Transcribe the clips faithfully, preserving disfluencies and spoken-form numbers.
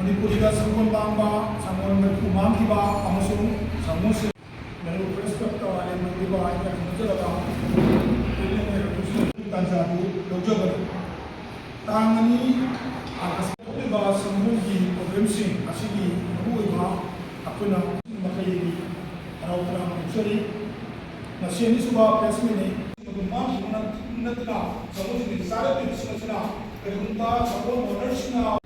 ꯃꯅꯤꯄꯨꯔꯗ ꯁꯪꯒꯣꯜ ꯃꯥꯡꯕ, ꯁꯪꯒꯣꯜ ꯃꯔꯤꯐꯨ ꯃꯥꯡꯈꯤꯕ ꯑꯃꯁꯨꯡ ꯁꯪꯒꯣꯜꯁꯤꯡ ꯃꯅꯤꯄꯨꯔ ꯄ꯭ꯔꯦꯁ ꯀ꯭ꯂꯕꯇ ꯋꯥꯔꯦꯝ ꯂꯧꯈꯤꯕ ꯍꯥꯏꯅ ꯈꯪꯖꯔꯕ ꯇꯥꯟꯖꯥꯗꯨ ꯂꯧꯖꯕꯅꯤ꯫ ꯇꯥꯡ ꯑꯅꯤ ꯑꯥꯒꯁꯇ ꯊꯣꯛꯂꯤꯕ ꯁꯪꯒꯣꯜꯒꯤ ꯄ꯭ꯔꯣꯒ꯭ꯔꯥꯝꯁꯤꯡ ꯑꯁꯤꯒꯤ ꯃꯔꯨꯑꯣꯏꯕ ꯑꯩꯈꯣꯏꯅ ꯃꯈꯩꯒꯤ ꯍꯔꯥꯎ ꯇꯔꯥꯝꯅ ꯐꯣꯡꯖꯔꯤ꯫ ꯉꯁꯤ ꯑꯅꯤꯁꯨꯕ ꯄ꯭ꯔꯦꯁ ꯃꯤꯠꯅꯤ꯫ ꯃꯗꯨ ꯃꯥꯡꯈꯤꯕ ꯅꯠꯇꯅ ꯁꯪꯒꯣꯜꯁꯤꯡꯒꯤ ꯆꯥꯔꯛꯂꯤꯕꯁꯤꯡ ꯑꯁꯤꯅ ꯀꯔꯤꯒꯨꯝꯕ ꯁꯪꯒꯣꯜ ꯑꯣꯅꯔꯁꯤꯡꯅ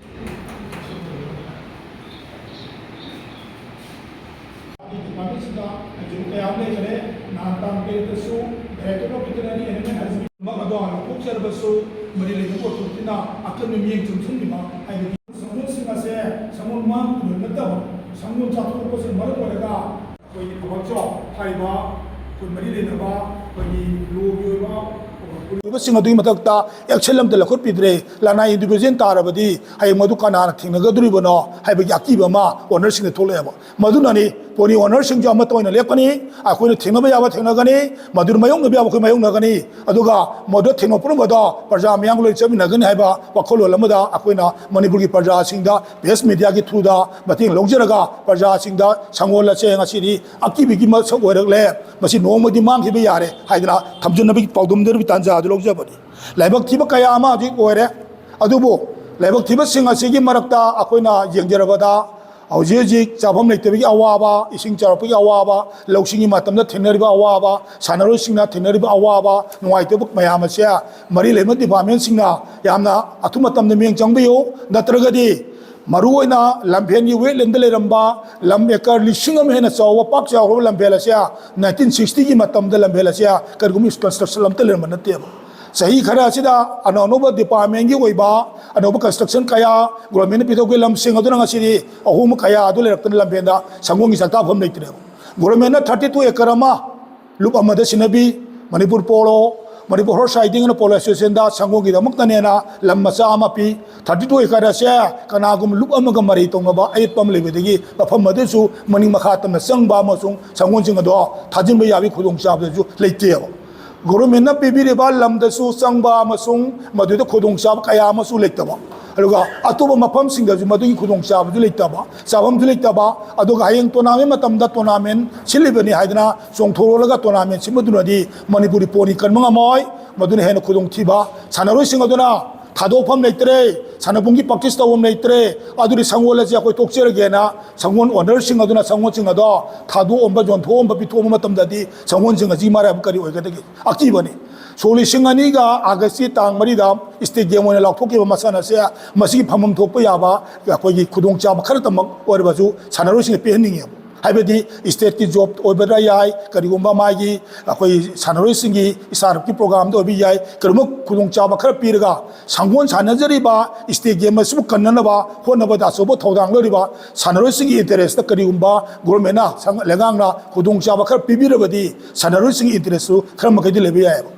ꯗꯤꯄꯥꯔꯠꯃꯦꯟꯁꯤꯗ ꯍꯧꯖꯤꯛ ꯀꯌꯥ ꯑꯃ ꯂꯩꯈꯔꯦ꯫ ꯅꯍꯥꯟ ꯇꯥꯡ ꯇꯔꯦꯠꯇꯁꯨ Director of Veterinary Animal Husbandry ꯑꯗꯣ ꯍꯥꯟꯅ ꯊꯣꯛꯆꯔꯕꯁꯨ ꯃꯔꯤ ꯂꯩꯅꯕ ꯑꯣꯊꯣꯔꯤꯇꯤꯅ ꯑꯀꯟꯕ ꯃꯤꯠꯌꯦꯡ ꯆꯪꯁꯤꯟꯕꯤꯕ ꯍꯥꯏꯕꯗꯤ ꯁꯪꯒꯣꯜꯁꯤꯡ ꯑꯁꯦ ꯁꯪꯒꯣꯜ ꯃꯥꯡꯗꯨꯅ ꯅꯠꯇꯕ ꯁꯪꯒꯣꯜ ꯆꯥꯊꯣꯛꯄꯁꯤꯅ ꯃꯔꯝ ꯑꯣꯏꯔꯒ ꯑꯩꯈꯣꯏꯒꯤ ꯊꯕꯛꯁꯨ ꯍꯥꯏꯔꯤꯕ ꯑꯩꯈꯣꯏ ꯃꯔꯤ ꯂꯩꯅꯕ ꯑꯩꯈꯣꯏꯒꯤ ꯂꯣꯒꯤ ꯑꯣꯏꯕ ꯑꯣꯏꯕꯁꯤꯡ ꯑꯗꯨꯒꯤ ꯃꯊꯛꯇ action ꯑꯝꯇ ꯂꯧꯈꯠꯄꯤꯗ꯭ꯔꯦ꯫ ꯂꯅꯥꯏ individual ꯇꯥꯔꯕꯗꯤ ꯍꯌꯦꯡ ꯃꯗꯨ ꯀꯅꯥꯅ ꯊꯦꯡꯅꯒꯗꯧꯔꯤꯕꯅꯣ ꯍꯥꯏꯕꯒꯤ ꯑꯀꯤꯕ ꯑꯃ ownerꯁꯤꯡꯗ ꯊꯣꯛꯂꯛꯑꯦꯕ꯫ ꯃꯗꯨꯅꯅꯤ pony ownerꯁꯤꯡꯁꯨ ꯑꯃꯠꯇ ꯑꯣꯏꯅ ꯂꯦꯞꯀꯅꯤ, ꯑꯩꯈꯣꯏꯅ ꯊꯦꯡꯅꯕ ꯌꯥꯕ ꯊꯦꯡꯅꯒꯅꯤ, ꯃꯗꯨꯅ ꯃꯥꯌꯣꯛꯅꯕ ꯌꯥꯕ ꯑꯩꯈꯣꯏ ꯃꯥꯌꯣꯛꯅꯒꯅꯤ꯫ ꯑꯗꯨꯒ ꯃꯗꯨ ꯊꯦꯡꯅ ꯄꯨꯝꯅꯃꯛꯇꯣ ꯄ꯭ꯔꯖꯥ ꯃꯌꯥꯝꯒ ꯂꯣꯏ ꯆꯠꯃꯤꯟꯅꯒꯅꯤ ꯍꯥꯏꯕ ꯋꯥꯈꯜꯂꯣꯟ ꯑꯃꯗ ꯑꯩꯈꯣꯏꯅ ꯃꯅꯤꯄꯨꯔꯒꯤ ꯄ꯭ꯔꯖꯥꯁꯤꯡꯗ press mediaꯒꯤ throughꯗ ꯃꯇꯦꯡ ꯂꯧꯖꯔꯒ ꯄ꯭ꯔꯖꯥꯁꯤꯡꯗ ꯁꯪꯒꯣꯜ ꯑꯁꯦ ꯉꯁꯤꯗꯤ ꯑꯀꯤꯕꯒꯤ ꯃꯁꯛ ꯑꯣꯏꯔꯛꯂꯦ꯫ ꯃꯁꯤ ꯅꯣꯡꯃꯗꯤ ꯃꯥꯡꯈꯤꯕ ꯌꯥꯔꯦ ꯍꯥꯏꯗꯅ ꯊꯝꯖꯤꯟꯅꯕꯒꯤ ꯄꯥꯎꯗꯝꯖꯅꯕꯒꯤ ꯇꯥꯟꯖꯥ ꯑꯗꯨ ꯂꯧꯖꯕꯅꯤ꯫ ꯂꯥꯏꯕꯛ ꯊꯤꯕ ꯀꯌꯥ ꯑꯃ ꯍꯧꯖꯤꯛ ꯑꯣꯏꯔꯦ꯫ ꯑꯗꯨꯕꯨ ꯂꯥꯏꯕꯛ ꯊꯤꯕꯁꯤꯡ ꯑꯁꯤꯒꯤ ꯃꯔꯛꯇ ꯑꯩꯈꯣꯏꯅ ꯌꯦꯡꯖꯔꯕꯗ ꯍꯧꯖꯤꯛ ꯍꯧꯖꯤꯛ ꯆꯥꯐꯝ ꯂꯩꯇꯕꯒꯤ ꯑꯋꯥꯕ, ꯏꯁꯤꯡ ꯆꯥꯎꯔꯛꯄꯒꯤ ꯑꯋꯥꯕ, ꯂꯧꯁꯤꯡꯒꯤ ꯃꯇꯝꯗ ꯊꯦꯡꯅꯔꯤꯕ ꯑꯋꯥꯕ, ꯁꯥꯟꯅꯔꯣꯏꯁꯤꯡꯅ ꯊꯦꯡꯅꯔꯤꯕ ꯑꯋꯥꯕ, ꯅꯨꯡꯉꯥꯏꯇꯕ ꯃꯌꯥꯝ ꯑꯁꯦ ꯃꯔꯤ ꯂꯩꯅꯕ departmentꯁꯤꯡꯅ ꯌꯥꯝꯅ ꯑꯊꯨꯕ ꯃꯇꯝꯗ ꯃꯤꯠꯌꯦꯡ ꯆꯪꯕꯤꯌꯨ꯫ ꯅꯠꯇ꯭ꯔꯒꯗꯤ ꯃꯔꯨꯑꯣꯏꯅ ꯂꯝꯐꯦꯜꯒꯤ wetlandꯗ ꯂꯩꯔꯝꯕ ꯂꯝ acre ꯂꯤꯁꯤꯡ ꯑꯃ ꯍꯦꯟꯅ ꯆꯥꯎꯕ ꯄꯥꯛ ꯆꯥꯎꯔꯕ ꯂꯝꯐꯦꯜ ꯑꯁꯦ nineteen sixtyꯒꯤ ꯃꯇꯝꯗ ꯂꯝꯐꯦꯜ ꯑꯁꯦ ꯀꯔꯤꯒꯨꯝꯕ construction ꯑꯝꯇ ꯂꯩꯔꯝꯕ ꯅꯠꯇꯦꯕ꯫ ꯆꯍꯤ ꯈꯔ ꯑꯁꯤꯗ ꯑꯅꯧ ꯑꯅꯧꯕ departmentꯀꯤ ꯑꯣꯏꯕ ꯑꯅꯧꯕ construction ꯀꯌꯥ governmentꯅ ꯄꯤꯊꯣꯛꯄꯒꯤ ꯂꯝꯁꯤꯡ ꯑꯗꯨꯅ ꯉꯁꯤꯗꯤ ꯑꯍꯣꯡꯕ ꯀꯌꯥ ꯑꯗꯨ ꯂꯩꯔꯛꯇꯅ ꯂꯝꯐꯦꯜꯗ ꯁꯪꯒꯣꯜꯒꯤ ꯆꯥꯛꯇꯥꯐꯝ ꯂꯩꯇ꯭ꯔꯦꯕ꯫ Governmentꯅ thirty two acre ꯑꯃ ꯂꯨꯞ ꯑꯃꯗ ꯁꯤꯟꯅꯕꯤ, Manipur polo, Manipur Horse Riding and Polo Associationꯗ ꯁꯪꯒꯣꯜꯒꯤꯗꯃꯛꯇꯅꯦꯅ ꯂꯝ ꯃꯆꯥ ꯑꯃ ꯄꯤ꯫ Thirty two acre ꯑꯁꯦ ꯀꯅꯥꯒꯨꯝꯕ ꯂꯨꯞ ꯑꯃꯒ ꯃꯔꯩ ꯇꯧꯅꯕ ꯑꯌꯦꯠꯄ ꯑꯃ ꯂꯩꯕꯗꯒꯤ ꯃꯐꯝ ꯑꯗꯨꯁꯨ ꯃꯅꯤꯡ ꯃꯈꯥ ꯇꯝꯅ ꯆꯪꯕ ꯑꯃꯁꯨꯡ ꯁꯪꯒꯣꯜꯁꯤꯡ ꯑꯗꯣ ꯊꯥꯖꯤꯟꯕ ꯌꯥꯕꯒꯤ ꯈꯨꯗꯣꯡꯆꯥꯕꯗꯨꯁꯨ ꯂꯩꯇꯦꯕ꯫ Governmentꯅ ꯄꯤꯕꯤꯔꯤꯕ ꯂꯝꯗꯁꯨ ꯆꯪꯕ ꯑꯃꯁꯨꯡ ꯃꯗꯨꯗ ꯈꯨꯗꯣꯡꯆꯥꯕ ꯀꯌꯥ ꯑꯃꯁꯨ ꯂꯩꯇꯕ꯫ ꯑꯗꯨꯒ ꯑꯇꯣꯞꯄ ꯃꯐꯝꯁꯤꯡꯗꯁꯨ ꯃꯗꯨꯒꯤ ꯈꯨꯗꯣꯡꯆꯥꯕꯁꯨ ꯂꯩꯇꯕ, ꯆꯥꯐꯝꯁꯨ ꯂꯩꯇꯕ, ꯑꯗꯨꯒ ꯍꯌꯦꯡ tournament ꯃꯇꯝꯗ tournament ꯁꯤꯜꯂꯤꯕꯅꯤ ꯍꯥꯏꯗꯅ ꯆꯣꯡꯊꯣꯔꯛꯂꯒ tournament ꯁꯤꯟꯕꯗꯨꯅꯗꯤ ꯃꯅꯤꯄꯨꯔꯒꯤ ꯄꯣꯠꯅꯤ ꯀꯟꯕ ꯉꯝꯃꯣꯏ꯫ ꯃꯗꯨꯅ ꯍꯦꯟꯅ ꯈꯨꯗꯣꯡꯊꯤꯕ, ꯁꯥꯟꯅꯔꯣꯏꯁꯤꯡ ꯑꯗꯨꯅ ꯊꯥꯗꯣꯛꯐꯝ ꯂꯩꯇ꯭ꯔꯦ, ꯁꯥꯟꯅꯕꯨꯡꯒꯤ practice ꯇꯧꯐꯝ ꯂꯩꯇ꯭ꯔꯦ꯫ ꯑꯗꯨꯗꯤ ꯁꯪꯒꯣꯜ ꯑꯁꯤ ꯑꯩꯈꯣꯏ ꯇꯣꯛꯆꯔꯒꯦꯅ ꯁꯪꯒꯣꯜ ownerꯁꯤꯡ ꯑꯗꯨꯅ ꯁꯪꯒꯣꯜꯁꯤꯡ ꯑꯗꯣ ꯊꯥꯗꯣꯛꯑꯝꯕ, ꯌꯣꯟꯊꯣꯛꯑꯝꯕ, ꯄꯤꯊꯣꯛꯑꯝꯕ ꯃꯇꯝꯗꯗꯤ ꯁꯪꯒꯣꯜꯁꯤꯡ ꯑꯁꯤ ꯃꯔꯥꯏꯕꯛ ꯀꯔꯤ ꯑꯣꯏꯒꯗꯒꯦ? ꯑꯀꯤꯕꯅꯤ꯫ ꯁꯣꯛ ꯂꯤꯁꯤꯡ ꯑꯅꯤꯒ Augustꯀꯤ ꯇꯥꯡ ꯃꯔꯤꯗ state game ꯑꯣꯏꯅ ꯂꯥꯎꯊꯣꯛꯈꯤꯕ ꯃꯁꯥꯟꯅ ꯑꯁꯦ, ꯃꯁꯤꯒꯤ ꯐꯝꯐꯝ ꯊꯣꯛꯄ ꯌꯥꯕ ꯑꯩꯈꯣꯏꯒꯤ ꯈꯨꯗꯣꯡꯆꯥꯕ ꯈꯔꯇꯃꯛ ꯑꯣꯏꯔꯕꯁꯨ ꯁꯥꯟꯅꯔꯣꯏꯁꯤꯡꯗ ꯄꯤꯍꯟꯅꯤꯡꯉꯤ꯫ ꯍꯥꯏꯕꯗꯤ stateꯀꯤ job ꯑꯣꯏꯕꯗ ꯌꯥꯏ, ꯀꯔꯤꯒꯨꯝꯕ ꯃꯥꯒꯤ ꯑꯩꯈꯣꯏ ꯁꯥꯟꯅꯔꯣꯏꯁꯤꯡꯒꯤ startupꯀꯤ programꯗ ꯑꯣꯏꯕ ꯌꯥꯏ, ꯀꯔꯤꯒꯨꯝꯕ ꯈꯨꯗꯣꯡꯆꯥꯕ ꯈꯔ ꯄꯤꯔꯒ ꯁꯪꯒꯣꯜ ꯁꯥꯟꯅꯖꯔꯤꯕ state game ꯑꯁꯤꯕꯨ ꯀꯟꯅꯅꯕ ꯍꯣꯠꯅꯕꯗ ꯑꯆꯧꯕ ꯊꯧꯗꯥꯡ ꯂꯧꯔꯤꯕ ꯁꯥꯟꯅꯔꯣꯏꯁꯤꯡꯒꯤ interestꯇ ꯀꯔꯤꯒꯨꯝꯕ governmentꯅ ꯁꯪ-, ꯂꯩꯉꯥꯛꯅ ꯈꯨꯗꯣꯡꯆꯥꯕ ꯈꯔ ꯄꯤꯕꯤꯔꯕꯗꯤ ꯁꯥꯟꯅꯔꯣꯏꯁꯤꯡꯒꯤ interestꯁꯨ ꯈꯔ ꯃꯈꯩꯗꯤ ꯂꯩꯕ ꯌꯥꯏꯑꯕ꯫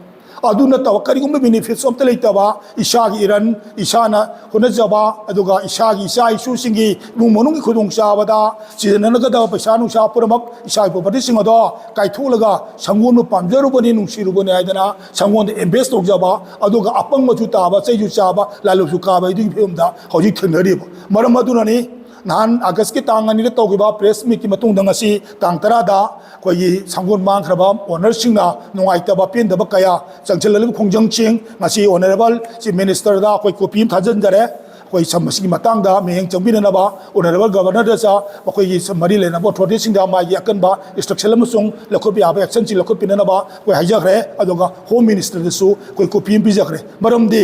ꯑꯗꯨ ꯅꯠꯇꯕ ꯀꯔꯤꯒꯨꯝꯕ benefits ꯑꯝꯇ ꯂꯩꯇꯕ, ꯏꯁꯥꯒꯤ ꯏꯔꯟ, ꯏꯁꯥꯅ ꯍꯣꯠꯅꯖꯕ, ꯑꯗꯨꯒ ꯏꯁꯥꯒꯤ ꯏꯆꯥ ꯏꯁꯨꯁꯤꯡꯒꯤ ꯏꯃꯨꯡ ꯃꯅꯨꯡꯒꯤ ꯈꯨꯗꯣꯡꯆꯥꯕꯗ ꯁꯤꯖꯤꯟꯅꯒꯗꯕ ꯄꯩꯁꯥ ꯅꯨꯡꯁꯥ ꯄꯨꯝꯅꯃꯛ ꯏꯁꯥꯒꯤ propertyꯁꯤꯡ ꯑꯗꯣ ꯀꯥꯏꯊꯣꯛꯂꯒ ꯁꯪꯒꯣꯜꯕꯨ ꯄꯥꯝꯖꯔꯨꯕꯅꯤ, ꯅꯨꯡꯁꯤꯔꯨꯕꯅꯤ ꯍꯥꯏꯗꯅ ꯁꯪꯒꯣꯜꯗ invest ꯇꯧꯖꯕ, ꯑꯗꯨꯒ ꯑꯄꯪꯕꯁꯨ ꯇꯥꯕ, ꯆꯩꯁꯨ ꯆꯥꯕ, ꯂꯥꯂꯣꯛꯁꯨ ꯀꯥꯕ ꯍꯥꯏꯗꯨꯒꯤ ꯐꯤꯕꯝꯗ ꯍꯧꯖꯤꯛ ꯊꯦꯡꯅꯔꯤꯕ꯫ ꯃꯔꯝ ꯑꯗꯨꯅꯅꯤ ꯅꯍꯥꯟ Augustꯀꯤ ꯇꯥꯡ ꯑꯅꯤꯗ ꯇꯧꯈꯤꯕ press meetꯀꯤ ꯃꯇꯨꯡꯗ ꯉꯁꯤ ꯇꯥꯡ ꯇꯔꯥꯗ ꯑꯩꯈꯣꯏꯒꯤ ꯁꯪꯒꯣꯜ ꯃꯥꯡꯈ꯭ꯔꯕ ownerꯁꯤꯡꯅ ꯅꯨꯡꯉꯥꯏꯇꯕ ꯄꯦꯟꯗꯕ ꯀꯌꯥ ꯆꯪꯁꯤꯜꯂꯛꯂꯤꯕ ꯈꯣꯡꯖꯪꯁꯤꯡ ꯉꯁꯤ honourable chief ministerꯗ ꯑꯩꯈꯣꯏ copy ꯑꯃ ꯊꯥꯖꯤꯟꯖꯔꯦ꯫ ꯑꯩꯈꯣꯏ ꯁꯝ ꯑꯁꯤꯒꯤ ꯃꯇꯥꯡꯗ ꯃꯤꯠꯌꯦꯡ ꯆꯪꯕꯤꯅꯅꯕ honourable governorꯗꯁꯨ ꯃꯈꯣꯏꯒꯤ ꯃꯔꯤ ꯂꯩꯅꯕ authorityꯁꯤꯡꯗ ꯃꯥꯒꯤ ꯑꯀꯟꯕ instruction ꯑꯃꯁꯨꯡ ꯂꯧꯈꯠꯄ ꯌꯥꯕ actionꯁꯤꯡ ꯂꯧꯈꯠꯄꯤꯅꯅꯕ ꯑꯩꯈꯣꯏ ꯍꯥꯏꯖꯈ꯭ꯔꯦ꯫ ꯑꯗꯨꯒ home ministerꯗꯁꯨ ꯑꯩꯈꯣꯏ copy ꯑꯃ ꯄꯤꯖꯈ꯭ꯔꯦ꯫ ꯃꯔꯝꯗꯤ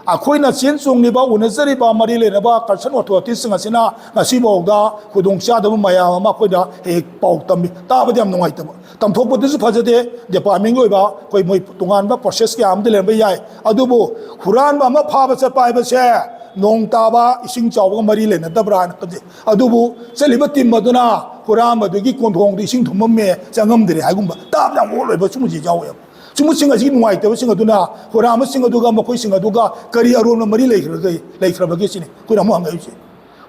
ꯑꯩꯈꯣꯏꯅ ꯆꯦꯟ ꯆꯣꯡꯂꯤꯕ, ꯎꯅꯖꯔꯤꯕ ꯃꯔꯤ ꯂꯩꯅꯕ concerned authorityꯁꯤꯡ ꯑꯁꯤꯅ ꯉꯁꯤꯐꯥꯎꯗ ꯈꯨꯗꯣꯡꯆꯥꯗꯕ ꯃꯌꯥꯝ ꯑꯃ ꯑꯩꯈꯣꯏꯗ ꯍꯦꯛ ꯄꯥꯎ ꯇꯝꯃꯤ꯫ ꯇꯥꯕꯗ ꯌꯥꯝ ꯅꯨꯡꯉꯥꯏꯇꯕ꯫ ꯇꯝꯊꯣꯛꯄꯗꯁꯨ ꯐꯖꯗꯦ, departmentꯀꯤ ꯑꯣꯏꯕ ꯑꯩꯈꯣꯏ ꯃꯣꯏ ꯇꯣꯉꯥꯟꯕ processꯀꯌꯥ ꯑꯃꯗꯤ ꯂꯩꯔꯝꯕ ꯌꯥꯏ꯫ ꯑꯗꯨꯕꯨ ꯍꯨꯔꯥꯟꯕ ꯑꯃ ꯐꯥꯕ ꯆꯠꯄ ꯍꯥꯏꯕꯁꯦ ꯅꯣꯡ ꯇꯥꯕ, ꯏꯁꯤꯡ ꯆꯥꯎꯕꯒ ꯃꯔꯤ ꯂꯩꯅꯗꯕ꯭ꯔꯥ ꯍꯥꯏꯅ ꯈꯟꯖꯩ꯫ ꯑꯗꯨꯕꯨ ꯆꯠꯂꯤꯕ team ꯑꯗꯨꯅ ꯍꯨꯔꯥꯟꯕꯗꯨꯒꯤ ꯀꯣꯟꯊꯣꯡꯗꯨ ꯏꯁꯤꯡ ꯊꯨꯝꯃꯝꯃꯦ, ꯆꯪꯉꯝꯗ꯭ꯔꯦ ꯍꯥꯏꯒꯨꯝꯕ ꯇꯥꯕ ꯌꯥꯝ ꯑꯣꯠ ꯑꯣꯏꯕ ꯁꯨꯝꯕꯁꯤ ꯌꯥꯎꯋꯦꯕ꯫ ꯁꯨꯝꯕꯁꯤꯡ ꯑꯁꯤ ꯅꯨꯡꯉꯥꯏꯇꯕꯁꯤꯡ ꯑꯗꯨꯅ ꯍꯨꯔꯥꯟꯕꯁꯤꯡ ꯑꯗꯨꯒ ꯃꯈꯣꯏꯁꯤꯡ ꯑꯗꯨꯒ ꯀꯔꯤ ꯑꯔꯣꯟꯕ ꯃꯔꯤ ꯂꯩꯈ꯭ꯔꯒꯦ, ꯂꯩꯈ꯭ꯔꯕꯒꯦ ꯁꯤꯅꯤ ꯑꯩꯈꯣꯏꯅ ꯑꯃꯨꯛ ꯍꯪꯉꯛꯏꯁꯦ꯫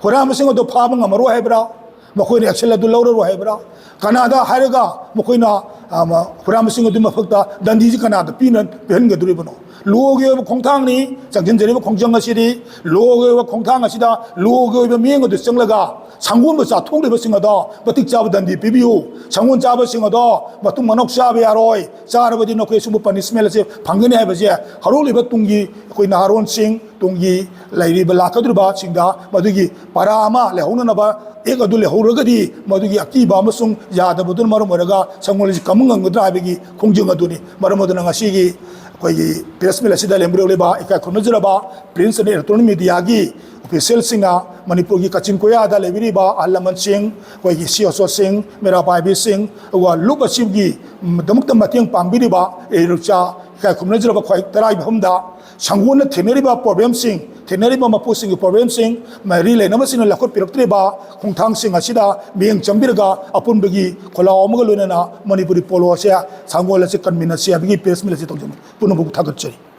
ꯍꯨꯔꯥꯟꯕꯁꯤꯡ ꯑꯗꯨ ꯐꯥꯕ ꯉꯝꯃꯔꯣꯏ ꯍꯥꯏꯕ꯭ꯔꯥ? ꯃꯈꯣꯏꯅ action ꯑꯗꯨ ꯂꯧꯔꯔꯣꯏ ꯍꯥꯏꯕ꯭ꯔꯥ? ꯀꯅꯥꯗ ꯍꯥꯏꯔꯒ ꯃꯈꯣꯏꯅ, ꯑ, ꯃ-, ꯍꯨꯔꯥꯟꯕꯁꯤꯡ ꯑꯗꯨꯒꯤ ꯃꯊꯛꯇ ꯗꯟꯗꯤꯁꯤ ꯀꯅꯥꯗ ꯄꯤꯅ-, ꯄꯤꯍꯟꯒꯗꯣꯔꯤꯕꯅꯣ? Law ꯒꯤ ꯑꯣꯏꯕ ꯈꯣꯡꯊꯥꯡꯅꯤ, ꯆꯪꯁꯤꯟꯖꯔꯤꯕ ꯈꯣꯡꯖꯪ ꯑꯁꯤꯗꯤ꯫ Law ꯒꯤ ꯑꯣꯏꯕ ꯈꯣꯡꯊꯥꯡ ꯑꯁꯤꯗ law ꯒꯤ ꯑꯣꯏꯕ ꯃꯤꯠꯌꯦꯡ ꯑꯗꯨ ꯆꯪꯂꯒ ꯁꯪꯒꯣꯟꯕ ꯆꯥꯊꯣꯛꯂꯤꯕꯁꯤꯡ ꯑꯗꯣ ꯃꯇꯤꯛ ꯆꯥꯕ ꯗꯟꯗꯤ ꯄꯤꯕꯤꯌꯨ꯫ ꯁꯪꯒꯣꯟ ꯆꯥꯕꯁꯤꯡ ꯑꯗꯣ ꯃꯇꯨꯡ ꯃꯅꯥꯎ ꯆꯥꯕ ꯌꯥꯔꯣꯏ, ꯆꯥꯔꯕꯗꯤ ꯅꯈꯣꯏ ꯑꯁꯤꯒꯨꯝꯕ punishment ꯑꯁꯤ ꯐꯪꯒꯅꯤ ꯍꯥꯏꯕꯁꯦ ꯍꯧꯔꯛꯂꯤꯕ ꯇꯨꯡꯒꯤ ꯑꯩꯈꯣꯏ ꯅꯍꯥꯔꯣꯟꯁꯤꯡ, ꯇꯨꯡꯒꯤ ꯂꯩꯔꯤꯕ ꯂꯥꯛꯀꯗꯧꯔꯤꯕꯁꯤꯡꯗ ꯃꯗꯨꯒꯤ ꯄꯔꯥ ꯑꯃ ꯂꯩꯍꯧꯅꯅꯕ, act ꯑꯗꯨ ꯂꯩꯍꯧꯔꯒꯗꯤ ꯃꯗꯨꯒꯤ ꯑꯀꯤꯕ ꯑꯃꯁꯨꯡ ꯌꯥꯗꯕꯗꯨꯅ ꯃꯔꯝ ꯑꯣꯏꯔꯒ ꯁꯪꯒꯣꯟ ꯑꯁꯤ ꯀꯝꯕ ꯉꯝꯒꯗ꯭ꯔꯥ ꯍꯥꯏꯕꯒꯤ ꯈꯣꯡꯖꯪ ꯑꯗꯨꯅꯤ꯫ ꯃꯔꯝ ꯑꯗꯨꯅ ꯉꯁꯤꯒꯤ ꯑꯩꯈꯣꯏꯒꯤ press meet ꯑꯁꯤꯗ ꯂꯦꯝꯕꯤꯔꯛꯂꯤꯕ ꯏꯀꯥꯏ ꯈꯨꯝꯅꯖꯔꯕ print and electronic media ꯒꯤ official ꯁꯤꯡꯅ, ꯃꯅꯤꯄꯨꯔꯒꯤ ꯀꯥꯆꯤꯟ ꯀꯣꯌꯥꯗ ꯂꯩꯕꯤꯔꯤꯕ ꯑꯍꯜ ꯂꯃꯟꯁꯤꯡ, ꯑꯩꯈꯣꯏꯒꯤ ꯁꯤ ꯑꯣ ꯁꯣꯁꯤꯡ, ꯃꯩꯔꯥ ꯄꯥꯏꯕꯤꯁꯤꯡ, ꯑꯗꯨꯒ ꯂꯨꯞ ꯑꯁꯤꯒꯤ ꯗꯃꯛꯇ ꯃꯇꯦꯡ ꯄꯥꯡꯕꯤꯔꯤꯕ ꯏꯔꯨꯞꯆꯥ ꯏꯀꯥꯏ ꯈꯨꯝꯅꯖꯔꯕ ꯈ꯭ꯋꯥꯏ ꯇꯔꯥꯏꯕ ꯐꯝꯗ ꯁꯪꯒꯣꯟꯅ ꯊꯦꯡꯅꯔꯤꯕ problem ꯁꯤꯡ, ꯊꯦꯡꯅꯔꯤꯕ ꯃꯄꯣꯠꯁꯤꯡꯒꯤ problem ꯁꯤꯡ, ꯃꯔꯤ ꯂꯩꯅꯕꯁꯤꯡꯅ ꯂꯧꯈꯠꯄꯤꯔꯛꯇ꯭ꯔꯤꯕ ꯈꯣꯡꯊꯥꯡꯁꯤꯡ ꯑꯁꯤꯗ ꯃꯤꯠꯌꯦꯡ ꯆꯪꯕꯤꯔꯒ ꯑꯄꯨꯟꯕꯒꯤ ꯈꯣꯜꯂꯥꯎ ꯑꯃꯒ ꯂꯣꯏꯅꯅ ꯃꯅꯤꯄꯨꯔꯤ ꯄꯣꯂꯣ ꯑꯁꯦ, ꯁꯪꯒꯣꯟ ꯑꯁꯦ ꯀꯟꯃꯤꯟꯅꯁꯤ ꯍꯥꯏꯕꯒꯤ press meet ꯑꯁꯤ ꯇꯧꯖꯕꯅꯤ꯫ ꯄꯨꯝꯅꯃꯛꯄꯨ ꯊꯥꯒꯠꯆꯔꯤ꯫